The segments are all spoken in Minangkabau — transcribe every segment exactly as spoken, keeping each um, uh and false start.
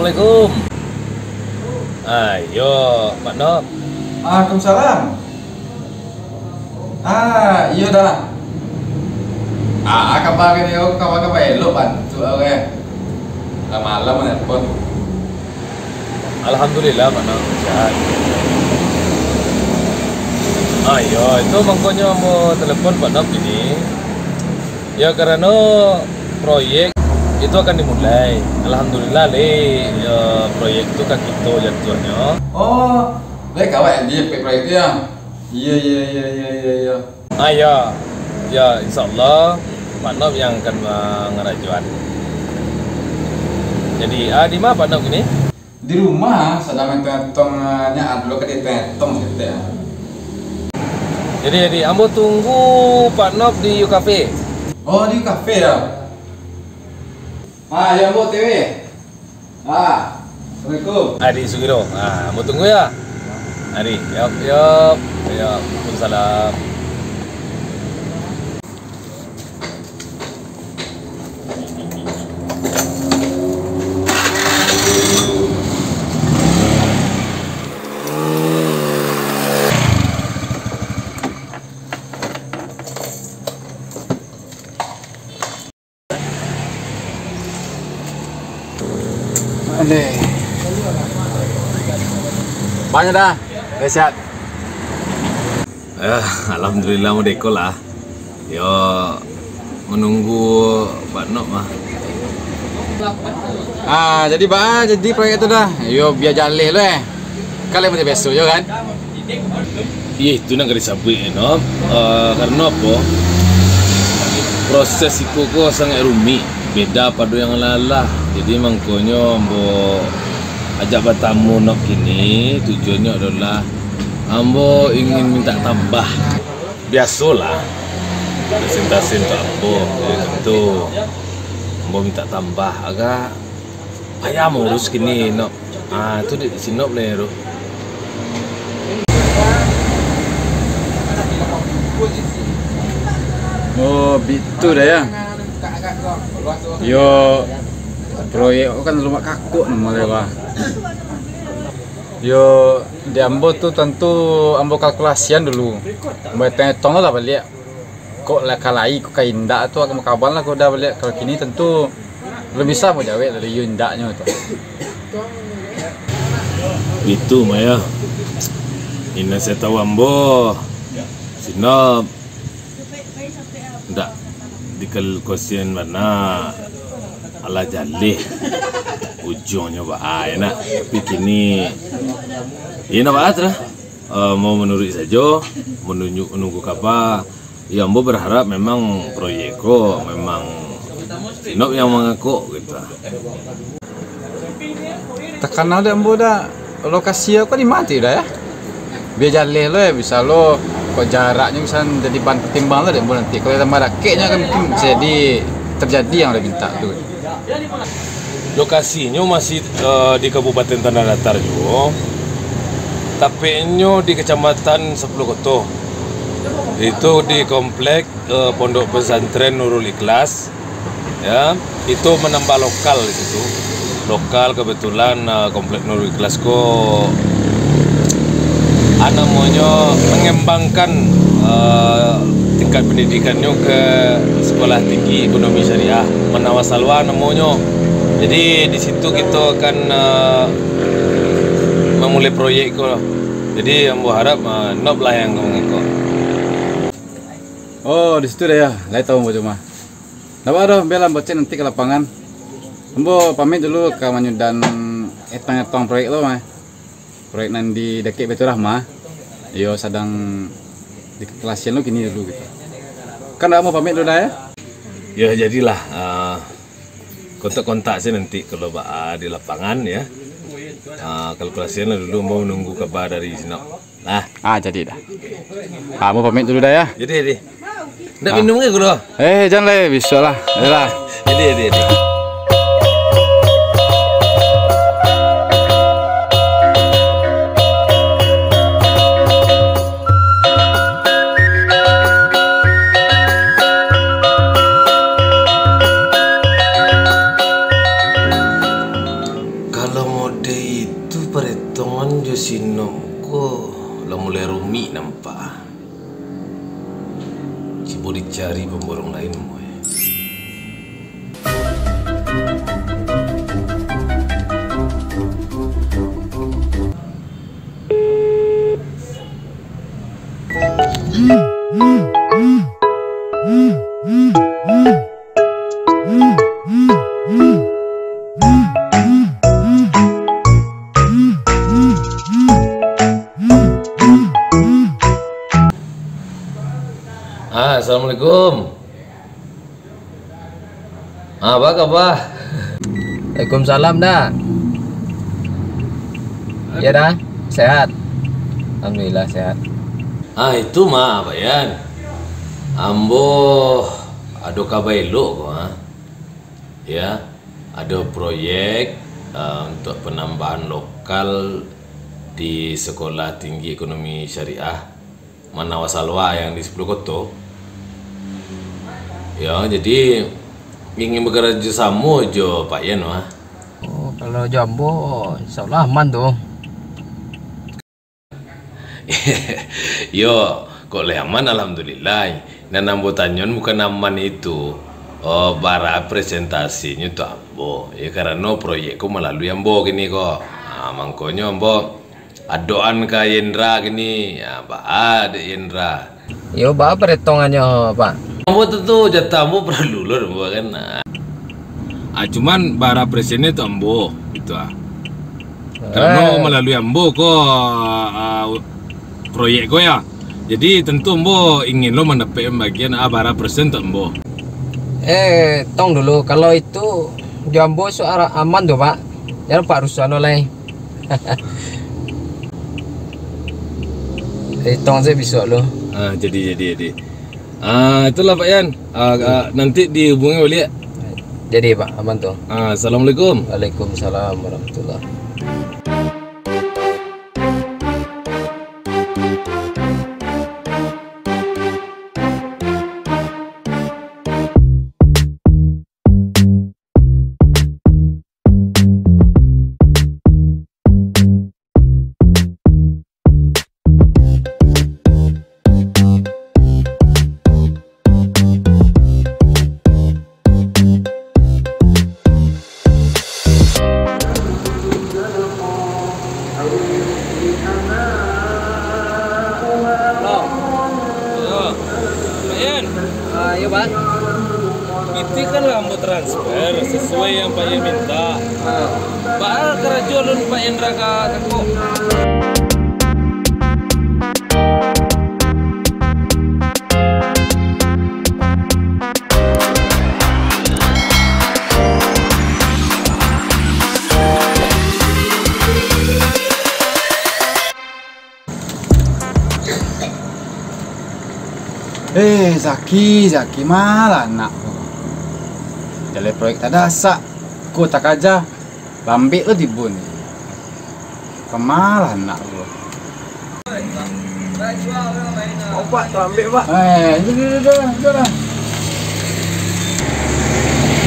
Assalamualaikum. Ah, iyo, Pak Nop. Waalaikumsalam. Ah, iyo dah. Ah, kaba kini, oh, kaba-kaba elok bantuak, oke. Lah malam nelpon. Alhamdulillah, Pak Nop, sehat. Ah, iyo, itu mangkonyo ambo telepon Pak Nop kini. Ya, karano proyek itu akan dimulai. Alhamdulillah, le, ya, proyek tu ka kito jatuahnyo. Oh, le, kawak yang di proyek tu, ya? Iya, iya, iya, iya, iya, iya. Ah, ya. Ya, insya Allah, Pak Nop yang akan mangarajoan. Jadi, ah, di ma Pak Nop kini? Di rumah, sadang etong-etong, ah, nyo ado ka dietong-etong saketek, ah. Jadi, jadi, ambo tunggu Pak Nop di U Cafe. Oh, di U Cafe, ya? Ah, ya, ambo O T W. Ah, Assalamualaikum. Adi Sugiro. Ah, ambo tunggu, ya. Adi, yop, yop. Yop, Waalaikumsalam. Aleh. Banyak dah. Dah siap. Eh, alhamdulillah, merdeka lah. Yo, menunggu Pak Nok mah. Ah, jadi ba, jadi proyek tu dah. Yo, biar jaleh lo, eh. Kan lain macam biaso jo kan? Iyo, itu nan ka disabuik, Nok. Eh, karano apo? Proses iko ko sangaik rumik, beda pado yang alah-alah. Jadi, mangkonyo ambo ajak batamu Nok kini, tujuannyo adolah ambo ingin minta tambah. Biasolah, presentasi untuak ambo, yo, tantu ambo minta tambah agak payah maurus kini, Nok. Ah, tu di, si Nok lai tu. Oh, bitu dah, ya. Yo, proyek ko kan Lumak Kakok namo lai, bah. Yo, di ambo tu tantu ambo kalkulasian dulu. Ambo etong-etong lah baliak. Kok lah ka lai, kok ka indak tu, kawan-kawan lah, kok udah baliak. Kalau kini tantu alun bisa ambo jawek dari iyo indaknyo tu. Bitu mah yo. Ino satau ambo, si Nok ndak dikalkulasian bana, alah jaleh ujuangnyo baa, yo nak. Tapi kini, iyo nak baa tu lah. Eh, mau manuruik sajo, manunjuk, manunggu kaba. Yo, ambo berharap memang proyek ko memang si Nok yang mangakok gitu. Takana dek ambo dah, lokasi ko di ma tu dah, ya? Bia jaleh lo, ya, bisa lo, kok jaraknyo bisa jadi bahan pertimbang lo dek ambo nanti. Kalau tambah dakeknyo kan mungkin bisa jadi terjadi yang udah minta tu. Lokasinyo masih, eh, di Kabupaten Tanah Datar juo, tapeknyo di Kecamatan Sapuluah Koto, itu di komplek, eh, Pondok Pesantren Nurul Ikhlas, ya, itu manambah lokal di situ. Lokal kebetulan, eh, komplek Nurul Ikhlas ko, ah, namonyo mengembangkan, eh, tingkat pendidikannyo ke Sekolah Tinggi Ekonomi Syariah, Manawa Salwa namonyo. Jadi, di situ kito akan, eh, mamulai proyek ko. Jadi, ambo harap, eh, Nok lah yang mangeko. Oh, di situ dah ya. Lai tahu ambo tu mah. Ndak baa doh, bialah ambo cek nanti ka lapangan. Ambo pamit dulu ka manyudahan etong-etong proyek tu mah. Proyek nan di dakek Baiturrahmah, iyo sadang dikalkulasian lo kini dulu gitu. Kan ambo pamit dulu dah ya. Yo, jadilah, ah, kontak-kontak se nanti kalau baa di lapangan ya. Ah, kalkulasian lah dulu, ambo manunggu kaba dari si Nok. Nah. Ah, jadi dah. Ah, ambo pamit dulu dah ya. Jadi, jadi. Ndak minum ke gula? Eh, jan lai, bisuak lah. Ayolah. Jadi, jadi, jadi. Kalau Paretongan jo si Nom ko lah mulai rumik nampak. Cubo dicari pamborong lain, boy. Ah, assalamualaikum. Ah, apa kabar? Waalaikumsalam, Da. Ya, Da. Sehat? Alhamdulillah, sehat. Ah, itu mah, Pak Yan. Ambo ado kaba elok ko, ah. Ya, ado proyek, ah, untuk penambahan lokal di Sekolah Tinggi Ekonomi Syariah Manawa Salwa yang di Sepuluh Koto. Ya, jadi ingin bekerja samo jo Pak Yan, wah. Oh, kalau jo ambo, insya Allah aman tu. Yo, kok lai aman, alhamdulillah. Nan ambo tanyo bukan aman itu, oh, bara presentasinyo tu ambo. Ya, karano proyek ko malalui ambo kini ko. Ah, mangkonyo ambo adokan ka Yendra kini. Ya, baa dek Yendra. Yo, baa paretongannyo, Pak? Ambo tu, tu, jatah ambo paralu lo, ambo kan. Ah, cuman bara presennya tu ambo, gitu ah. Karano Eh. malalui ambo ko, ah, proyek ko ya. Jadi tentu ambo ingin lo mandapek bagian, ah, bara presen tu ambo. Eh, tong dulu, kalau itu jo ambo suara aman tu, Pak. Jan Pak rusuhan lo lai. Hitong sajo bisuak lo. Ah, jadi, jadi, jadi. Ah, itulah Pak Yan. Ah, ah, nanti dihubungi baliak. Jadi, Pak, aman tu. Ah, assalamualaikum. Waalaikumsalam warahmatullahi. Halo. Yo. Pak Yan. Ah, iyo, Pak. Pitih kan lah ambo transfer sesuai yang Pak Yan minta. Ah. Baa karajo alun Pak Yan raga tako? Eh, Zaki, Zaki, malah anak ko. Jaleh proyek tadasak, ko takaja, lambek lo tibo ni. Kamalah anak ko. Oh, Pak, lambek, Pak. Eh, itu, itu, itu, itu lah.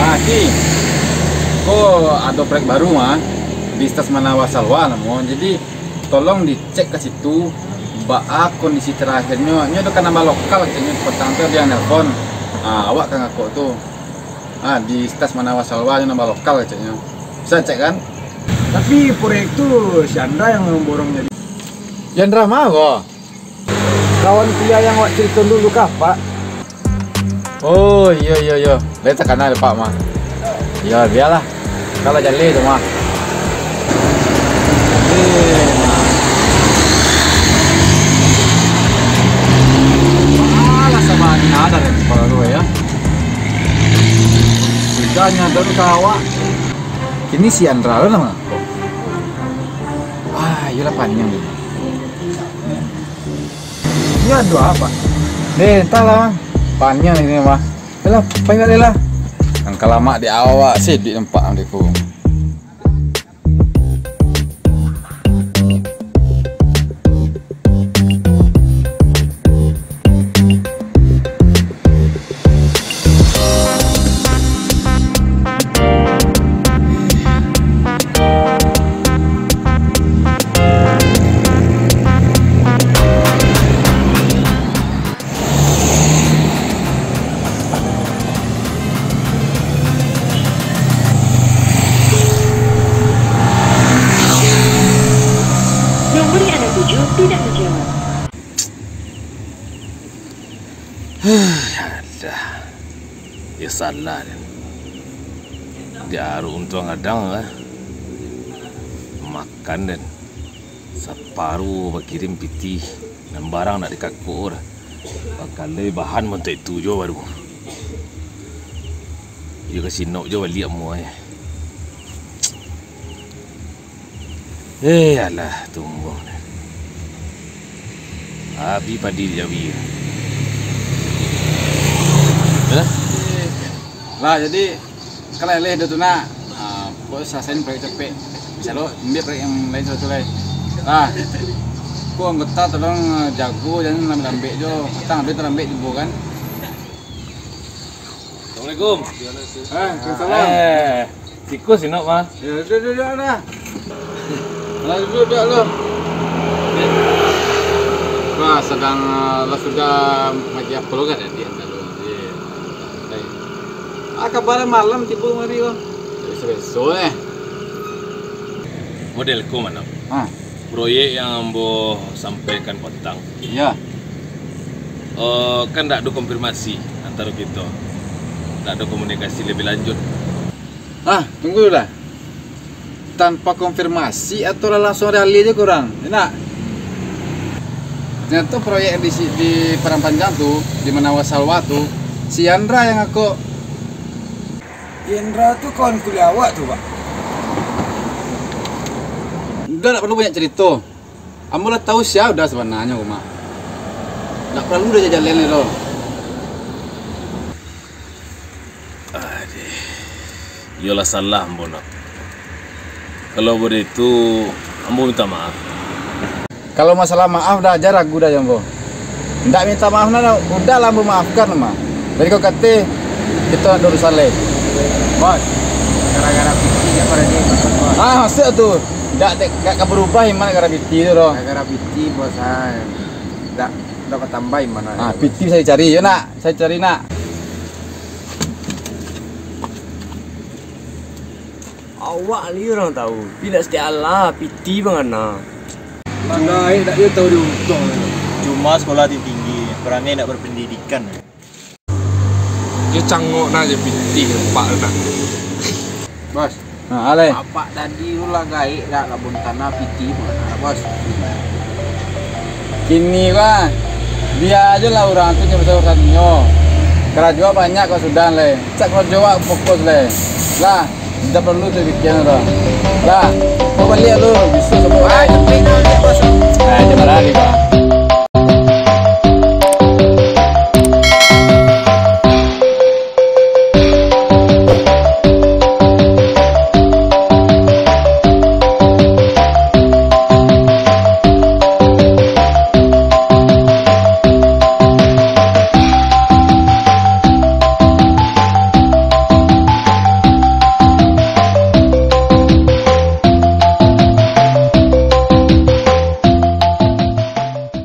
Ah, Ki. Ko ado proyek baru mah. Di Stas Manawa Salwa namo. Jadi, tolong dicek ka situ, baa kondisi terakhirnyo. Nyo ado ka nambah lokal, keceknyo, petang tu ado yang nelpon. Ah, awak ka ngakok tu. Ah, di Stas Manawa Salwa nyo nambah lokal, keceknyo. Bisa cek kan? Tapi proyek tu si Andra yang borong jadi. Andra mah ko? Kawan kuliah yang awak cerito dulu kah, Pak? Oh, iyo, iyo, iyo. Lai takana dek Pak mah. Iyo, bialah. Kalau jaleh tu mah. Jaleh mah. Alah, sabana dari kepala dua ya. Sudahnya dulu ka awak. Kini si Andra lo namo? Ah, iyolah, paniang. Iyo ado apo? Eh, antahlah, Mang. Paniang ini mah. Yolah, pai baliak lah. Angka lamak di awak, sidik nampak di ku. Nomor yang Anda tuju tidak menjawab. Alah, yo salah den. Diaruk untuang gadang lah. Makan den. Saparuah bakirim pitih, nan barang nak dikakok dah. Bakalai bahan mah untuak itu jo baru. Iyo ka sinok jo baliak amuah eh. Eh, alah, tumbuang dah. Abih padi di jawi. Alah. Lah, jadi, kalai leh dah tu nak. Ah, pokok salasai proyek capek. Bisa lo, ambiak proyek yang lain satu lai. Ah, ko anggota tolong, ah, jago, jan lambek-lambek jo. Patang abih talambek tibo kan. Assalamualaikum. Ah, waalaikumsalam. Eh, tikus inok mah. Ya, duduk, duduk, duduk dah. Lah, duduk, duduk lu. Wah, sadang, ah, lah sudah magi apa lo kan dia, dia. Ah, kabar malam tibo mari lo. Beso-beso eh. Model ko mano? Ah. Proyek yang ambo sampaikan patang. Iya. Eh, kan ndak ado konfirmasi antaro kito. Ndak ado komunikasi lebih lanjut. Ah, tunggu dulu lah. Tanpa konfirmasi atau lah langsung dari alih je kurang? Enak. Ternyata proyek di, si- di Padang Panjang tu, di Menawah Salwa tu, si Yandra yang ngakok. Yandra tu kawan kuliah awak tu, Pak. Udah, tak perlu banyak cerita. Ambo lah tahu sia udah sebenarnya, Uma. Tak perlu dah jalan-jalan tu. Aduh. Iyolah salah ambo nak. Kalau baitu, ambo minta maaf. Kalau masalah maaf dah, jan ragu dah jo ambo. Ndak minta maaf nah, udah lah ambo maafkan mah. Jadi kau kate, kito ndak urusan lai. Bos, gara-gara pitih apo tadi, Bos? Ah, maksud tu. Ndak, ndak ka berubah iman gara-gara pitih tu doh. Gara-gara pitih, Bos, ah. Ndak, ndak batambah iman. Ah, pitih bisa dicari, yo nak? Bisa dicari nak? Awak lai urang tahu, tapi ndak satiok alah, pitih bangana. Lah gaek ndak yo tahu di untuang. Cuma sekolah tinggi-tinggi, perangai ndak berpendidikan. Yo cangok nah jo pitih, Pak nak. Bos. Ha, alai. Apak tadi tu lah gaek dak, lah buntana pitih bangana, Bos. Kini, Bang, bia ajo lah urang tu nyo basarukan nyo. Karajo banyak kok sudah lai. Cak karajo awak fokus lai. Lah, indak perlu tu pikiran tu. Lah, kau baliak lu, bisuak samo urang. Ah, tapi tu dia, Bos. Eh, jangan lari, Bang.